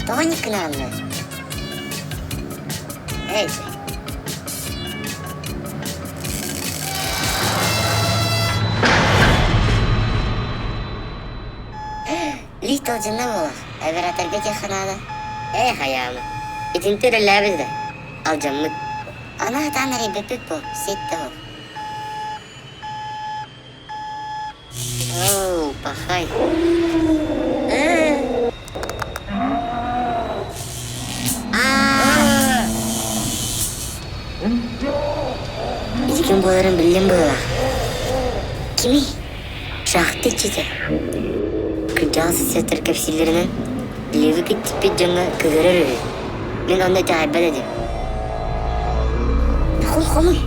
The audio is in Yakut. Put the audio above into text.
Тоҕо ньыккынааннар? Эй, Лист алдьанна буолар, операторга диэххэ наада. Ээ, хайаама. Итинтэ үлэлээбит да, алдьаммыт. Аны сатаан эрэйбэппит буо, сит да ол. Оо, пахай. Ээ. Аа! Ити ким буоларын биллим быһыылаах. Кимий? Шахта иччитэ. Кырдьаҕас сестрэр кэпсииллэринэн, Левы киттиппит дьоҥҥо кыһыарар үһү. Мин онно итэҕэйбэт этим. Хол хомуй.